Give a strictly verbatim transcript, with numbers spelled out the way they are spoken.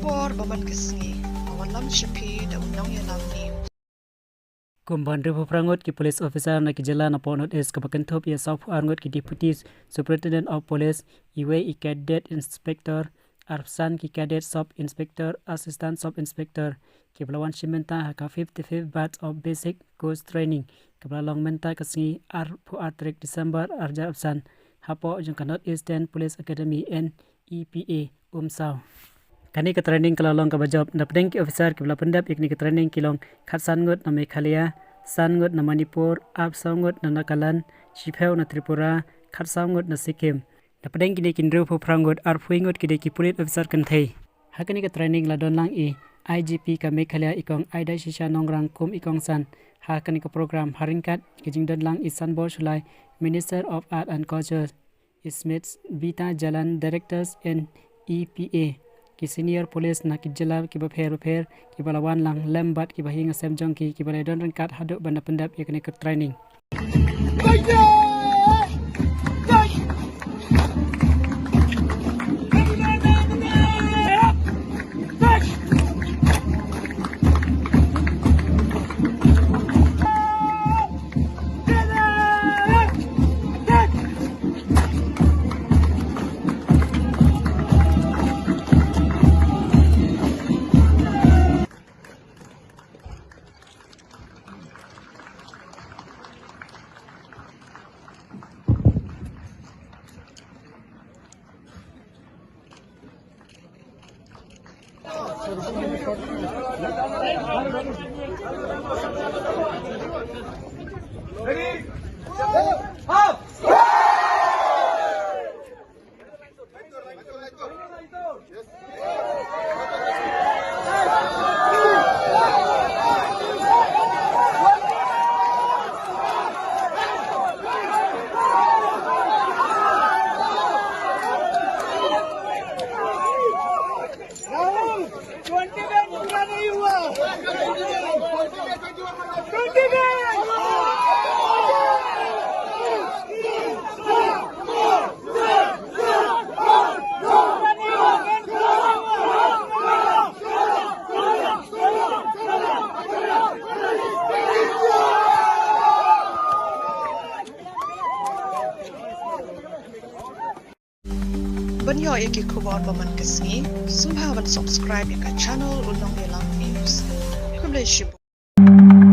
Por ba man ka sngi, ka wallam sha phi da u nongïalam news. Kumba hynriewphew phra ngut ki police officer na ki jylla napoh North East kaba kynthup ïa sawphew ar ngut ki deputy superintendent of police, iwei i cadet inspector, arphew san ki cadet sub inspector, assistant sub inspector, kiba la wan shim bynta ha ka fifty-fifth batch of basic course training, kaba la long mynta ka sngi arphew ar tarik December arhajar arphew san, hapoh jong ka North Eastern Police Academy, N E P A, Umsaw. Kane ka training ka la long kaba jop, napdeng ki officer kiba la pyndep ïa kane ka training ki long khatsan ngut na Meghalaya, san ngut na Manipur, arphew saw ngut na Nagaland, shiphew na Tripura, khatsaw ngut na Sikkim. Napdeng kine ki hynriewphew phra ngut, arphew ngut ki dei ki police officer kynthei. Ha kane ka training la don lang i I G P ka Meghalaya i Kong Aida Shisha Nongrang kum i kongsan. Ha kane ka program ha ryngkat ka jingdon lang i Sanbor Shullai, Minister of Art and Culture, Smit Bita Jalan, Directors, N E P A, ki senior police na ki jylla kiba pher bapher, kiba la wan lang lem bad ki bahaïing hasem jong ki, kiba la don ryngkat haduh ban da pyndep ïa kane ka training. राहुल, ट्वेंटी बैच पूरा नहीं हुआ। ट्वेंटी बैच। Ban ïoh ïa ki khubor ba man ka sngi, sngewbha ban subscribe ïa ka channel U Nongïalam News. Khublei shibun.